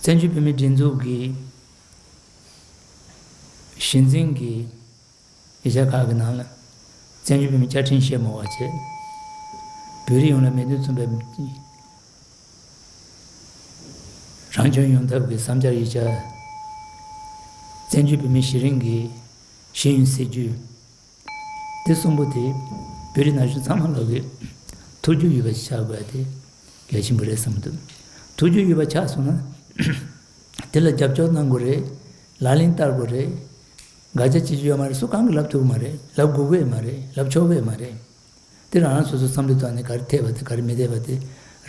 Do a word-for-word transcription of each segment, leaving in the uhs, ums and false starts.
བཙན་བྱོལ་བོད་མིའི་སྒྲིག་འཛུགས་ཀྱི་གཞི་འཛིན་གྱི་ཡིག་ཆ་ཁག་གི་ནང་ལ་བཙན་བྱོལ་བོད་མིའི་བཅའ་ཁྲིམས་བཤད་མ་བ་བྱས། བོད་རིགས་ཡོངས་ལ་མིང་དོན་མཚུངས་པའི་རང་སྐྱོང་ཡོང་ཐབས་ཀྱི་བསམ་འཆར་ཡིག་ཆ། བཙན་བྱོལ་བོད་མིའི་གཞི་རིམ་གྱི་ཤེས་ཡོན་སྲིད་ཇུས། དེ་གསུམ་པོ་དེ་བོད་རིགས་ན་གཞོན་ཚང་མ་ལོག་གི་ཐུགས་རྒྱུས་ཡོད་པ་ཆགས་དགོས་ཏེ་གལ་ཆེན་པོ་རེད་བསམ་གྱི་འདུག་ཐུགས་རྒྱུས་ཡོད་པ་ཆགས་སོང་ན། དེ་ལ་རྒྱབ་སྐྱོར་གནང་དགོས་རེད། ལག་ལེན་བསྟར་དགོས་རེད། དགག་བྱ་བྱེད་རྒྱུ་ཡོད་མ་རེད། སུ་གང་གིས་ལབ་ཐུབ་ཀྱི་མ་རེད། ལབ་དགོས་ཀྱི་ཡོད་མ་རེད། ལབ་ཆོག་གི་ཡོད་མ་རེད། དེ་རང་རང་སོ་སོའི་བསམ་བློའི་ཐོག་ནས་ག་རེ་འཐད་པ་དེ་ག་རེ་མི་འཐད་པ་དེ་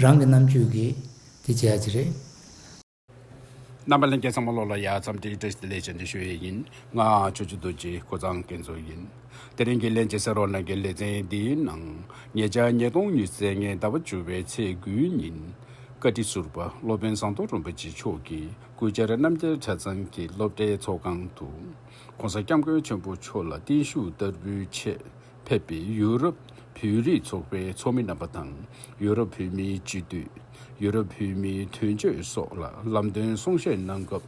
རང་གི་རྣམ་དཔྱོད་ཀྱིས་དེ་བྱེད་ཡ་ཅིག་རེད། རྣམ་པ་ལྷན་རྒྱས་ཚང་མ་ལོག་ལ་ཡ་འཚམས་འདྲི་བཀྲ་ཤིས་བདེ་ལེགས་བྱོན་ཅིག་ཞུ་ཡས་ཡིན། ང་ཆོས་སྐྱིད་རྡོ་རྗེ་ཁོ་ཚང་སྐལ་རྫོགས་ཡིན། དེ་རིང་གི་ལྷན་རྒྱས་གསན་རོགས་གནང་གི་ལེ་ཚན་འདིའི་ནང་ཉེ་ཆར་ཉིས་སྟོང་ཉི་ཤུ་རྩ་ལྔའི་ཟླ་བ་བཅུ་པའི་ཚེས་དགུའི་ཉིན་བཀའ་ཁྲི་ཟུར་པ་སློབ་དཔོན་ཟམ་གདོང་རིན་པོ་ཆེ་མཆོག་གིས་སྐུ་བཅར་རྣམ་རྒྱལ་གྲྭ་ཚང་གི་སློབ་གྲྭའི་ཚོགས་ཁང་དུ་༸གོང་ས་༸སྐྱབས་མགོན་ཆེན་པོ་མཆོག་ལ་བརྟན་བཞུགས་བསྟར་འབུལ་ཆེད་ཕེབས་པའི་ཡུ་རོབ་བོད་རིགས་ཚོགས་པའི་ཚོགས་མི་རྣམ་པ་དང་ཡུ་རོབ་བོད་མིའི་སྤྱི་འཐུས། ཡུ་རོབ་བོད་མིའི་དོན་གཅོད་སོགས་ལ་ལམ་སྟོན་གསུང་བཤད་གནང་སྐབས།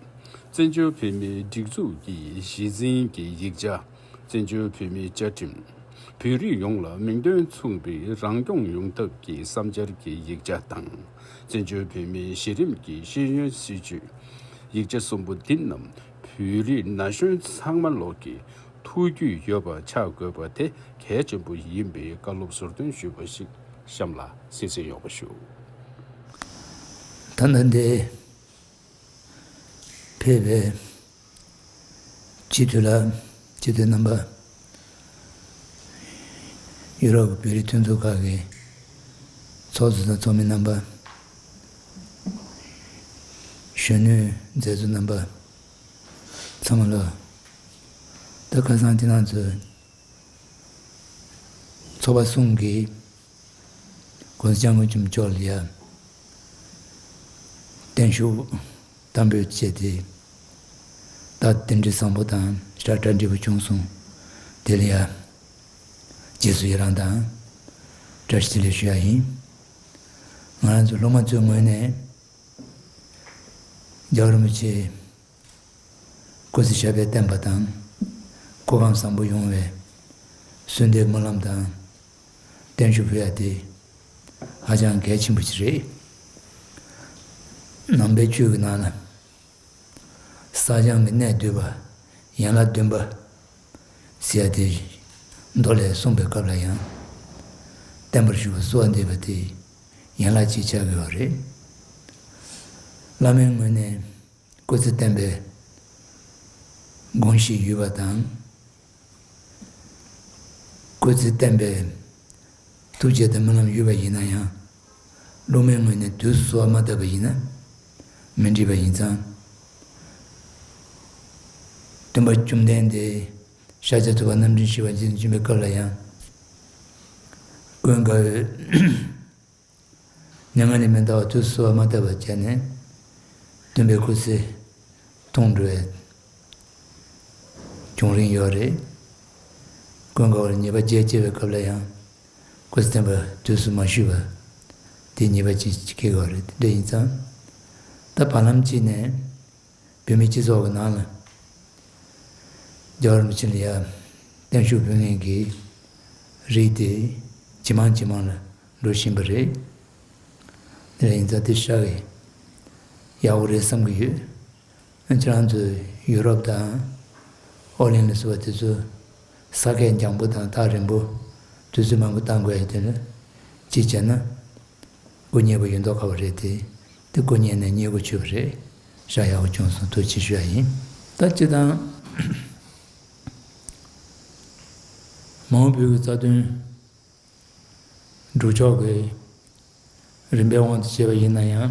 བཙན་བྱོལ་བོད་མིའི་སྒྲིག་འཛུགས་ཀྱི་གཞི་འཛིན་གྱི་ཡིག་ཆ། བཙན་བྱོལ་བོད་མིའི་བཅའ་ཁྲིམས། བོད་རིགས་ཡོངས་ལ་མིང་དོན་མཚུངས་པའི་རང་སྐྱོང་ཡོང་ཐབས་ཀྱི་བསམ་འཆར་གྱི་ཡིག་ཆ་དང་། བཙན་བྱོལ་བོད་མིའི་གཞི་རིམ་གྱི་ཤེས་ཡོན་སྲིད་བྱུས། ཡིག་ཆ་གསུམ་པོ་འདི་རྣམས་བོད་རིགས་ན་གཞོན་ཚང་མ་ལོག་གི་ཐུགས་རྒྱུས་ཡོད་པ་ཆགས་དགོས་པ་དེ་གལ་ཆེན་པོ་ཡིན་པའི་བཀའ་སློབ་ཟུར་འདོན་ཞུས་པ་ཞིག་གཤམ་ལ་གསན་གཟིགས་ཡོང་བ་ཞུ། ད་ལྟ་འདི་ཕེབས་པའི་སྤྱི་འཐུས་ལ་སྤྱི་འཐུས་རྣམ་པ། ཡུ་རོབ་ཀྱི་བོད་རིགས་མཐུན་ཚོགས་ཁག་གི་ཚོགས་གཙོ་དང་ཚོགས་མི་རྣམ་པ། གཞོན་ནུའི་མཛད་གཙོ་རྣམ་པ། ཚང་མ་ལ། ད་ཁ་སང་དེ་ནང་ཚོས་ཚོགས་པ་གསུམ་གྱིས་༸གོང་ས་༸སྐྱབས་མགོན་ཆེན་པོ་མཆོག་ལ་ཡ་བརྟན་བཞུགས་བསྟར་འབུལ་བྱས་ཏེ། ད་རྟེན་འབྲེལ་བཟང་པོ་དང་ཞེ་དྲག་གྲ་འགྲིག་པོ་བྱུང་སོང་། དེ་ལ་ཡ་རྗེས་སུ་ཡི་རང་དང་བཀྲ་ཤིས་བདེ་ལེགས་ཞུ་ཡ་ཡིན། ང་རང་ཚོ་སློབ་མ་ཚོའི་ངོས་ནས། རྒྱལ་བ་རིན་པོ་ཆེ་སྐུ་ཚེ་ཞབས་པད་བརྟན་པ་དང་། སྐུ་ཁམས་བཟང་པོ་ཡོང་བའི་གསོལ་འདེབས་སྨོན་ལམ་དང་བརྟན་བཞུགས་ཕུལ་ཡ་དེ་ཧ་ཅང་གལ་ཆེན་པོ་ཞིག་རེད། ནང་པའི་ཆོས་ཀྱི་ནང་ལ་བསགས་སྦྱང་གི་གནད་བསྡུས་པ། ཡན་ལག་བདུན་པ་ཟེར་ཡ་དེ་མདོ་ལས་གསུངས་པའི་སྐབས་ལ་ཡང་བརྟན་པར་བཞུགས་པ་གསོལ་བ་འདེབས་པ་དེ་ཡན་ལག་ཅིག་ཆགས་ཀྱི་ཡོད་རེད། བླ་མའི་ངོས་ནས་སྐུ་ཚེ་བརྟན་པའི་དགོངས་གཞི་ཡོད་པ་དང་། སྐུ་ཚེ་བརྟན་པའི་ཐུགས་བསྐྱེད་དང་སྨོན་ལམ་ཡོད་པ་ཡིན་ན་ཡང་། སློབ་མའི་ངོས་ནས་དུས་སུ་གསོལ་བ་མ་བཏབ་པ་ཡིན་ན་མི་འགྲིག་པ་ཡིན་ཙང་། སྟོན་པ་བཅོམ་ལྡན་འདས་ཤཱཀྱ་ཐུབ་པ་རྣམ་འདྲེན་བཞི་པ་རྗེ་བཙུན་མཆོད་པའི་སྐབས་ལ་ཡང་། ཀུན་དགའ་བོས་མྱ་ངན་ལས་མི་འདའ་བར་དུས་སུ་གསོལ་བ་མ་བཏབ་པར་བྱས་ནས་སྟོན་པའི་སྐུ་ཚེ་ཐུང་འགྲོ་བའི་བྱུང་རིམ་ཡོད་རེད། ཀུན་དགའ་བོར་ཉེས་པ་བརྒྱད་བཅད་པའི་སྐབས་ལ་ཡང་སྐུ་ཚེ་བརྟན་པར་དུས་སུ་མ་བཞུགས་པ་དེ་ཉེས་པ་ཅིག་སྐྱེ་དགོས་རེད། དེ་འདྲ་ཡིན་ཙང་། ད་བར་ལམ་གཅིག་ནས་བོད་མི་སྤྱི་ཚོགས་ཀྱི་ནང་ལ་རྒྱལ་བ་རིན་པོ་ཆེ་ལ་ཡ་བརྟན་བཞུགས་ཕུལ་མཁན་གྱི་རིགས་དེ་ཇེ་མང་ཇེ་མང་ལ་འགྲོ་བཞིན་པ་རེད། དེ་ལ་ཡིན་ཙང་དེ་ཧྲ་གི་ཡག་པོ་རེད་བསམ་གྱི་ཡོད། ཁྱེད་རང་ཚོས་ཡུ་རོབ་དང་ཨོ་གླིང་ལ་སོགས་པ་དེ་ཚོ་ས་ཁད་འཇམ་པོ་དང་ཐག་རིང་པོ་དུས་ཚོད་མང་པོ་བཏང་དགོས་ཡ་དེ་ལ་གཅིག་བྱས་ན་སྐུ་ཉེ་པོ་ཡོད་མདོག་ཁ་པོ་རེད་དེ། དེ་སྐུ་ཉེ་ནས་ཉེ་པོ་ཆོད་པ་རེད། ཧྲ་ཡག་པོ་བྱུང་སོང་། ཐུགས་རྗེ་ཆེ་ཞུ་ཡ་ཡིན། ད་སྤྱི་དང་མ་འོངས་བོད་ཀྱི་རྩ་དོན་སྒྲུབ་ཕྱོགས་ཀྱི་རིམ་པའི་དབང་དུ་བྱས་པ་ཡིན་ན་ཡང་།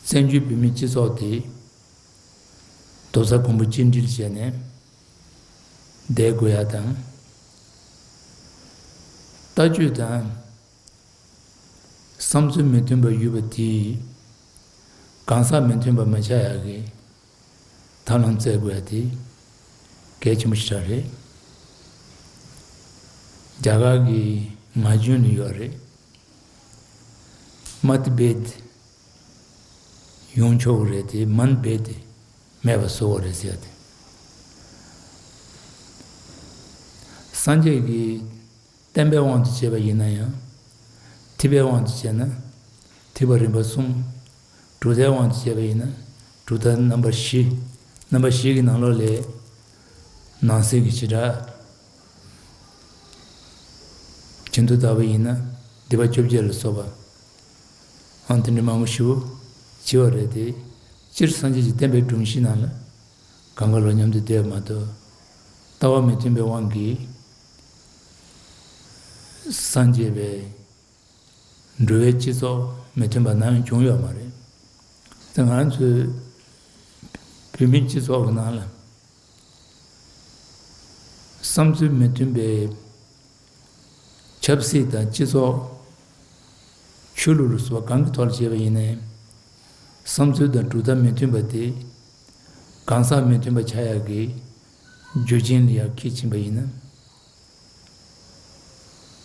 བཙན་བྱོལ་བོད་མིའི་སྤྱི་ཚོགས་དེ་རྡོག་རྩ་གོང་བུ་གཅིག་སྒྲིལ་བྱས་ནས་བསྡད་དགོས་ཡ་དང་། ལྟ་སྤྱོད་དང་བསམ་ཚུལ་མི་མཐུན་པ་ཡོད་པ་དེས་གང་ཟག་མི་མཐུན་པ་མ་ཆགས་ཡག་གི་ཐབས་ལམ་བཙལ་དགོས་ཡ་དེ་གལ་ཆེན་པོ་ཞེ་དྲག་རེད། རྒྱ་གར་གྱི་ངག་རྒྱུན་ལ་ཡོད་རེད། མ་ཏི་བེད། ཡོང་ཆོག་གི་རེད་དེ། མ་འབད་དེ་མེད་པ་བཟོ་བ་རེད་ཟེར་ཡ་དེ། སངས་རྒྱས་ཀྱི་བསྟན་པའི་དབང་དུ་བྱས་པ་ཡིན་ན་ཡང་། ཐེག་པའི་དབང་དུ་བྱས་ན་ཐེག་པ་རིམ་པ་གསུམ། གྲུབ་མཐའི་དབང་དུ་བྱས་པ་ཡིན་ན་གྲུབ་མཐའ་རྣམ་པ་བཞི། རྣམ་པ་བཞི་གི་ནང་ལོགས་ལས་ནང་གསེས་ཀྱི་བྱེ་བྲག་ཇི་འདུག་ལྟ་བུ་ཡིན་ན་སྡིག་པ་བཅོ་བརྒྱད་ལ་སོགས་པ། ཨང་། དེ་འདྲ་མང་པོ་ཞེ་པོ་བྱེད་པ་རེད་དེ། སྤྱིར་སངས་རྒྱས་ཀྱི་བསྟན་པའི་སྒྲོམ་གཞི་ནང་ལ་གང་ག་ལ་མཉམ་དུ་བསྡད་པ་མ་གཏོགས། ལྟ་བ་མི་མཐུན་པའི་དབང་གིས་སངས་རྒྱས་པའི་འགྲོ་བའི་སྤྱི་ཚོགས་མི་མཐུན་པ་ནམ་ཡང་བྱུང་ཡོད་མ་རེད། ད་ང་རང་ཚོའི་བོད་མིའི་སྤྱི་ཚོགས་ཀྱི་ནང་ལ། བསམ་ཚུལ་མི་མཐུན་པའི་ཆབ་སྲིད་དང་སྤྱི་ཚོགས། ཆོས་ལུགས་ལ་སོགས་པ་གང་གི་ཐོག་ལ་བྱས་པ་ཡིན་ནའི། བསམ་ཚུལ་དང་གྲུབ་མཐའ་མི་མཐུན་པ་དེ་གང་ཟག་མི་མཐུན་པ་ཆགས་ཡག་གི་རྒྱུ་རྐྱེན་ལ་ཡང་འཁེལ་ཕྱིན་པ་ཡིན་ན།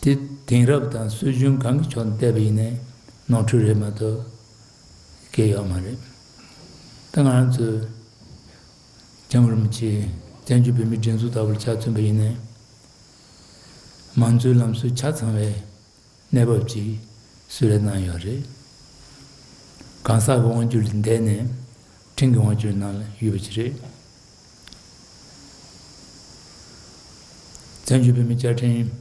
དེ་དེང་རབས་དང་སྲོལ་རྒྱུན་གང་གི་ཕྱོགས་ནས་བལྟས་པ་ཡིན་ནའི་ནོར་འཁྲུལ་རེད་མ་གཏོགས་སྐྱོན་ཡོད་མ་རེད། ད་ང་རང་ཚོས་སྐྱབས་མགོན་རིན་པོ་ཆེ་བཙན་བྱོལ་བོད་མིའི་སྒྲིག་འཛུགས་ལྟ་བུར་ཆ་མཚོན་པ་ཡིན་ནའི། མང་གཙོའི་ལམ་སྲོལ་ཆ་ཚང་བའི་གནས་བབ་ཅིག་གསོལ་རས་གནང་ཡོད་རེད། གང་ཟག་གི་དབང་སྒྱུར་ལས་འདས་ནས་ཁྲིམས་ཀྱི་དབང་སྒྱུར་ནང་ལ་ཡོད་པ་ཅིག་རེད། བཙན་བྱོལ་བོད་མིའི་བཅའ་ཁྲིམས་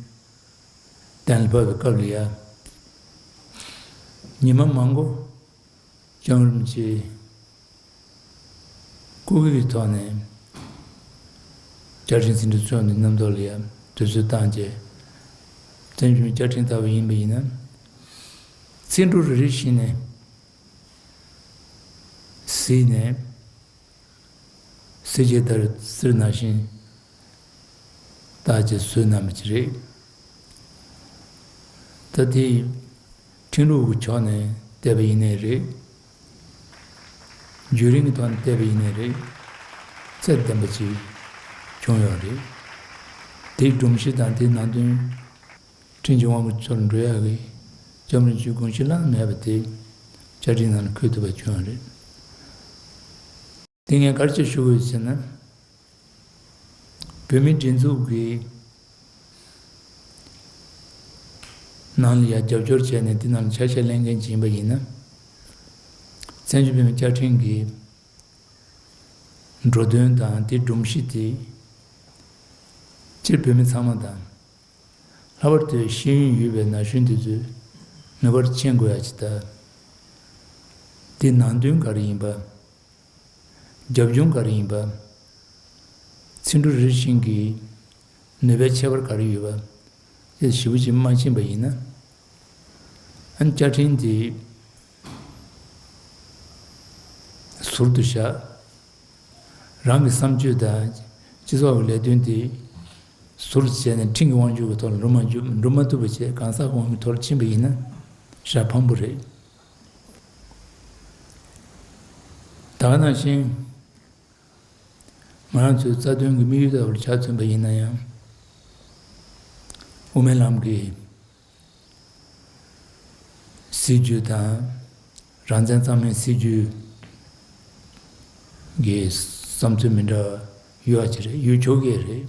གཏན་ལ་ཕབ་པའི་སྐབས་ལ་ཡ། ཉི་མ་མང་པོ་སྐྱབས་མགོན་རིན་པོ་ཆེ་སྐུ་སྒེར་གྱི་ཐོག་ནས་བཅའ་ཁྲིམས་ཟིན་བྲིས་ཚོགས་འདུའི་མཉམ་ཐོག་ལ་ཡང་དུས་ཚོད་བཏང་རྗེས། བཙན་བྱོལ་བཅའ་ཁྲིམས་ལྟ་བུ་ཡིན་པ་ཡིན་ན། ཚིག་འབྲུ་རེ་རེ་བཞིན་ནས་གཟིགས་ནས། གསེར་ལྕེ་ལྟར་གསེར་ནང་བཞིན་བརྟག་དཔྱད་བཟོས་གནང་བ་ཅིག་རེད། ད་དེ་ཁྲིམས་ལུགས་ཀྱི་ཕྱོགས་ནས་བལྟས་པ་ཡིན་ནའི་རེད། བརྒྱུད་རིམ་གྱི་ཐོག་ནས་བལྟས་པ་ཡིན་ནའི་རེད། ཚད་ལྡན་པ་ཅིག་བྱུང་ཡོད་རེད། དེའི་སྒྲོམ་གཞི་དང་དེའི་ནང་དོན། ཁྲིམས་ཀྱི་དབང་པོ་ཚུར་འགྲོ་ཡག་གི་བཅའ་མར་བཅུའི་དགོངས་གཞི་བླ་ན་མེད་པ་དེ་བཅའ་ཁྲིམས་ནང་ལ་འཁོད་ཐུབ་པ་བྱུང་བ་རེད། དེ་ངས་ག་རེ་ཞུ་དགོས་ཟེར་ན། བོད་མིའི་སྒྲིག་འཛུགས་ཀྱི་ནང་ལ་ཡང་རྒྱབ་སྐྱོར་བྱས་ནས་དེ་ནང་ལ་ཆ་ཤས་ལེན་མཁན་ཅིག་ཡིན་པ་ཡིན་ན། བཙན་བྱོལ་བོད་མིའི་བཅའ་ཁྲིམས་ཀྱི་འགྲོ་དོན་དང་དེའི་སྒྲོམ་གཞི་དེ་སྤྱིར་བོད་མི་ཚང་མ་དང་། ལྷག་པར་དུ་ཤེས་ཡོན་ཡོད་པའི་ན་གཞོན་དེ་ཚོས་ངེས་པར་མཁྱེན་དགོས་ཡ་ཅིག་ལྟ། དེ་ནང་དོན་ག་རེ་ཡིན་པ། རྒྱབ་ལྗོངས་ག་རེ་ཡིན་པ། ཚིག་འབྲུ་རེ་རེ་བཞིན་གྱི་ནུས་པའི་ཁྱད་པར་ག་རེ་ཡོད་པ། དེ་ཞིབ་པོ་ཅིག་མ་ཤེས་པ་ཡིན་ན། ཨ་ནི་བཅའ་ཁྲིམས་དེ་ཟུར་དུ་བཞག་རང་གི་བསམ་སྤྱོད་དང་སྤྱི་ཚོགས་ཀྱི་ལས་དོན་དེ་ཟུར་དུ་བྱས་ནས་ཁྲིམས་ཀྱི་དབང་སྒྱུར་གྱི་ཐོག་ལ་འགྲོ་མ་འཇུ་འགྲོ་མ་ཐུབ་པ་བྱས་གང་ཟག་དབང་གི་ཐོག་ལ་ཕྱིན་པ་ཡིན་ན་ཞེ་དྲག་ཕངས་པོ་རེད། ད་ག་ནང་བཞིན་ང་རང་ཚོའི་རྩ་དོན་གྱི་དམིགས་ཡུལ་ལྟ་བུར་ཆ་མཚོན་པ་ཡིན་ན་ཡང་། དབུ་མའི་ལམ་གྱི་སྲིད་བྱུས་དང་། རང་བཙན་གཙང་མའི་སྲིད་བྱུས་ཀྱི་བསམ་ཚུལ་མི་འདྲ་བ་ཡོད་པ་ཅིག་རེད། ཡོད་ཆོག་གི་རེད།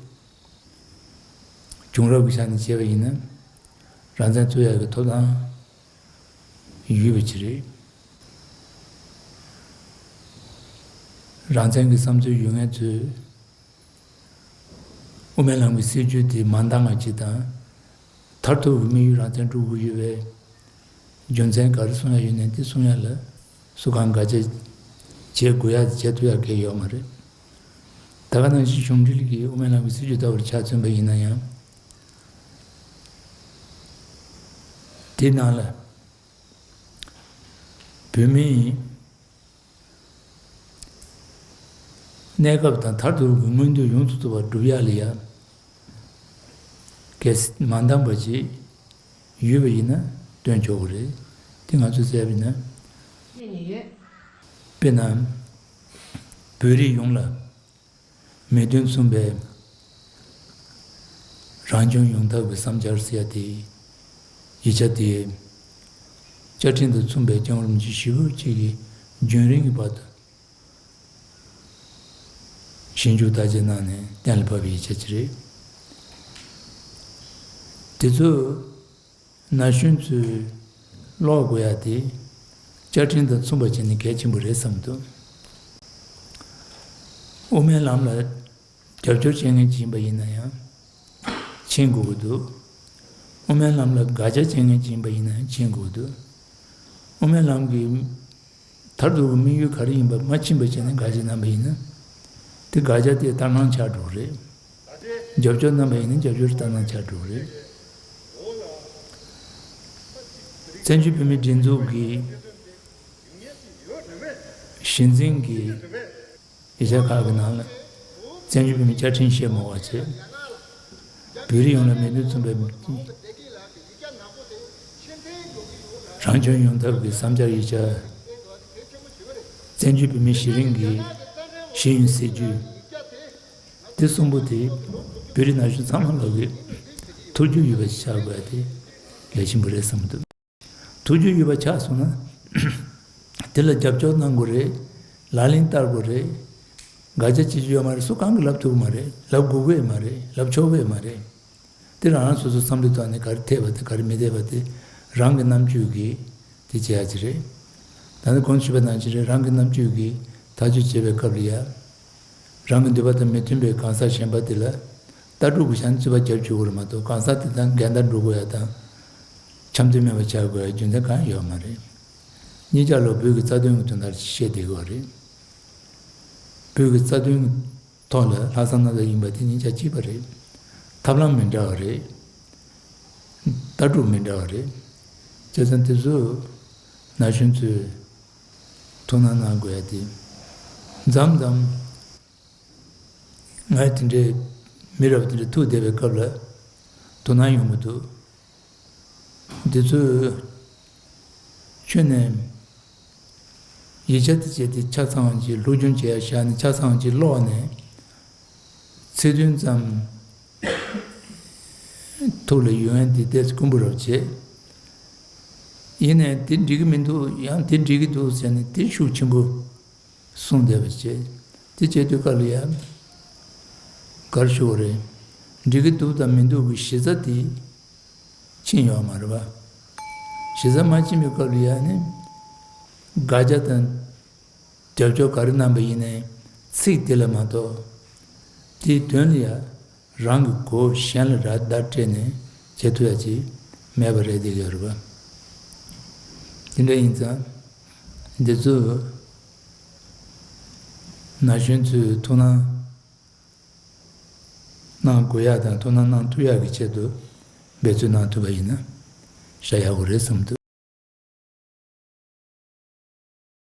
བྱུང་རབས་ཀྱི་ཆ་ནས་བྱས་པ་ཡིན་ན། རང་བཙན་རྩོད་ཡག་གི་ཐོབ་ཐང་ཡོད་པ་ཅིག་རེད། རང་བཙན་གྱི་བསམ་ཚུལ་ཡོད་མཁན་ཚོས། དབུ་མའི་ལམ་གྱི་སྲིད་བྱུས་དེ་མ་འདང་བ་ཅིག་དང་། མཐར་ཐུག་གི་དམིགས་ཡུལ་རང་བཙན་སྒྲུབ་དགོས་ཡོད་པའི་རྒྱུ་མཚན་ག་རེ་གསུང་ཡ་ཡོད་ནའི་དེ་གསུང་ཡ་ལ་སུ་གང་དགའ་བྱ་བྱེད་དགོས་ཡ་བྱེད་ཐུབ་ཡ་གང་ཡང་ཡོད་མ་རེད། ད་ག་ནང་བཞིན་གཞུང་འབྲེལ་གྱི་དབུ་མའི་ལམ་གྱི་སྲིད་བྱུས་ལྟ་བུར་ཆ་མཚོན་པ་ཡིན་ན་ཡང་། དེའི་ནང་ལ་བོད་མིའི་གནས་སྐབས་དང་མཐར་ཐུག་གི་མངོན་འདོད་ཡོངས་སུ་རྫོགས་པ་སྒྲུབ་ཡག་ལ་ཡ། གལ་སྲིད་མ་འདང་བ་ཅིག་ཡོད་པ་ཡིན་ན་སྟོན་ཆོག་གི་རེད། དེ་ང་ཚོས་བཙལ་བ་ཡིན་ན། དཔེར་ན། བོད་རིགས་ཡོངས་ལ་མིང་དོན་མཚུངས་པའི་རང་སྐྱོང་ཡོང་ཐབས་ཀྱི་བསམ་འཆར་ཟེར་ཡ་དེ། ཡིག་ཆ་དེ་བཅའ་ཁྲིམས་དང་མཚུངས་པའི་སྐྱབས་མགོན་རིན་པོ་ཆེ་ཞེ་པོ་ཅིག་གིས་ རྒྱུན་རིང་གི་བར་དུ་ཞིབ་འཇུག་བརྟག་དཔྱད་གནང་ནས་གཏན་ལ་ཕབ་པའི་ཡིག་ཆ་ཅིག་རེད། དེ་ཚོ་ན་གཞོན་ཚོས་ཀློག་དགོས་ཡ་དེ་བཅའ་ཁྲིམས་དང་མཚུངས་པ་བྱས་ནས་གལ་ཆེན་པོ་རེད་བསམ་འདུག་དབུ་མའི་ལམ་ལ་རྒྱབ་སྐྱོར་བྱེད་མཁན་ཅིག་ཡིན་པ་ཡིན་ན་ཡང་ཕྱིན་དགོས་ཀྱི་འདུག་དབུ་མའི་ལམ་ལ་དགག་བྱ་བྱེད་མཁན་ཅིག་ཡིན་པ་ཡིན་ན་ཡང་ཕྱིན་དགོས་ཀྱི་འདུག་དབུ་མའི་ལམ་གྱི་མཐར་ཐུག་གི་དམིགས་ཡུལ་ག་རེ་ཡིན་པ་མ་ཕྱིན་པ་བྱས་ནས་དགག་བྱ་གནང་པ་ཡིན་ན། དེ་དགག་བྱ་དེ་ལྟར་སྣང་ཆགས་འགྲོ་གི་རེད། རྒྱབ་སྐྱོར་གནང་པ་ཡིན་ན་རྒྱབ་སྐྱོར་ལྟར་སྣང་ཆགས་འགྲོ་གི་རེད། བཙན་བྱོལ་བོད་མིའི་སྒྲིག་འཛུགས་ཀྱི་གཞི་འཛིན་གྱི་ཡིག་ཆ་ཁག་གི་ནང་ལ་བཙན་བྱོལ་བོད་མིའི་བཅའ་ཁྲིམས་ཞེས་མ་བ་བྱས། བོད་རིགས་ཡོངས་ལ་མོས་མཐུན་མཚོན་པའི་རང་སྐྱོང་ཡོང་ཐབས་ཀྱི་བསམ་འཆར་ཡིག་ཆ། བཙན་བྱོལ་བོད་མིའི་གཞི་རིམ་གྱི་གཞི་ཡོན་སྲིད་བྱུས། དེ་གསུམ་པོ་དེ་བོད་རིགས་ན་གཞོན་ཚང་མ་ལོག་གི་ཐུགས་རྒྱུས་ཡོད་པ་ཞིག་ཆགས་དགོས་ཡ་དེ་གལ་ཆེན་པོ་རེད་བསམ་གྱི་འདུག་ཐུགས་རྒྱུས་ཡོད་པ་ཆགས་སོང་ན། དེ་ལ་རྒྱབ་སྐྱོར་གནང་དགོས་རེད། ལག་ལེན་བསྟར་དགོས་རེད། དགག་བྱ་བྱེད་རྒྱུ་ཡོད་མ་རེད། སུ་གང་གིས་ལབ་ཐུབ་ཀྱི་མ་རེད། ལབ་དགོས་ཀྱི་ཡོད་མ་རེད། ལབ་ཆོག་གི་ཡོད་མ་རེད། དེ་རང་རང་སོ་སོའི་བསམ་བློའི་ཐོག་ནས་ག་རེ་འཐད་པ་དེ་ག་རེ་མི་འཐད་པ་དེ་རང་གི་རྣམ་དཔྱོད་ཀྱིས་དེ་བྱེད་ཡ་ཅིག་རེད། ད་ནི་གོང་དུ་ཞུས་པ་ནང་བཞིན་རེད། རང་གི་རྣམ་དཔྱོད་ཀྱིས་ཐག་གཅོད་བྱེད་པའི་སྐབས་ལ་ཡ། རང་གི་འདོད་པ་དང་མི་མཐུན་པའི་གང་ཟག་གཞན་པ་དེ་ལ་ལྟ་གྲུབ་ཀྱི་ཆ་ནས་རྩོད་པ་རྒྱབ་བཅུག་དགོས་རེད་མ་གཏོགས། གང་ཟག་དེ་དང་འགལ་ཟླ་འགྲོ་དགོས་ཡ་དང་འཆམ་མཐུན་མེད་པ་བྱ་དགོས་ཡ་རྒྱུ་མཚན་གང་ཡང་ཡོད་མ་རེད། གཉིས་ཆ་ལོ་བོད་ཀྱི་རྩ་དོན་གྱི་དོན་དག་ཅིག་བཤད་བསྡད་དགོས་རེད། བོད་ཀྱི་རྩ་དོན་གྱི་ཐོག་ལ་ལྷག་བསམ་རྣམ་དག་ཡིན་པ་དེ་གཉིས་ཆ་གཅིག་པ་རེད། ཐབས་ལམ་མི་འདྲ་བ་རེད། ལྟ་གྲུབ་མི་འདྲ་བ་རེད། བྱས་ཙང་དེ་ཚོ་ན་གཞོན་ཚོས་ཐུགས་སྣང་གནང་དགོས་ཡ་དེ། མཚམས་མཚམས་ང་དེ་འདྲའི་མི་རབས་དེ་འདྲའི་ཐུག་བསྡད་པའི་སྐབས་ལ་དོ་སྣང་ཡོང་གི་འདུག་འདི་ཚོས་ཁྱོན་ནས་ཡིག་ཆ་དེ་བྱས་ཏེ་ཆ་ཚང་གཅིག་སློབ་སྦྱོང་བྱེད་ཡ་བཞག་ནས་ཆ་ཚང་གཅིག་ཀློག་ནས་ཚིག་དོན་ཙམ་ཐུགས་ལ་ཡོང་ཡ་དེ་ཏོག་ཙམ་དཀོན་པོ་རབ་བྱེད། ཡིན་ནའི་དེ་འགྲིག་གི་མི་འདུག་ཡང་དེ་འགྲིག་གི་འདུག་ཟེར་ནས་དེ་ཤུགས་ཆེན་པོ། གསུངས་བསྡད་པ་བྱས། དེ་བྱེད་དུས་སྐབས་ལ་ཡང་ག་རེ་ཞུ་དགོས་རེད། འགྲིག་གི་འདུག་དང་མི་འདུག་གི་གཞི་རྩ་དེ་ཕྱིན་ཡོད་མ་རེད་པ། གཞི་རྩ་མ་ཕྱིན་པའི་སྐབས་ལ་ཡང་ནི་དགག་བྱ་དང་རྒྱབ་སྐྱོར་ག་རེ་གནང་པ་ཡིན་ནའི་ཚིག་དེ་ལ་མ་གཏོགས་དེའི་དོན་ལ་ཡང་རང་གི་མགོ་གཞན་ལ་ར་བརྡ་སྤྲད་ནས་བྱེད་ཐུབ་ཡ་ཅིག་མེད་པ་རེད་བསྡད་ཀྱི་ཡོད་རེད་པ། དེ་འདྲ་ཡིན་ཙང་འདི་ཚོ་ན་གཞོན་ཚོས་ཐུགས་སྣང་གནང་དགོས་ཡ་དང་ཐུགས་སྣང་གནང་ཐུབ་ཡ་གི་ཆེད་དུ་འབད་བརྩོན་གནང་ཐུབ་པ་ཡིན་ན་ཤ་ཡག་པོ་རེད་བསམ་འདུག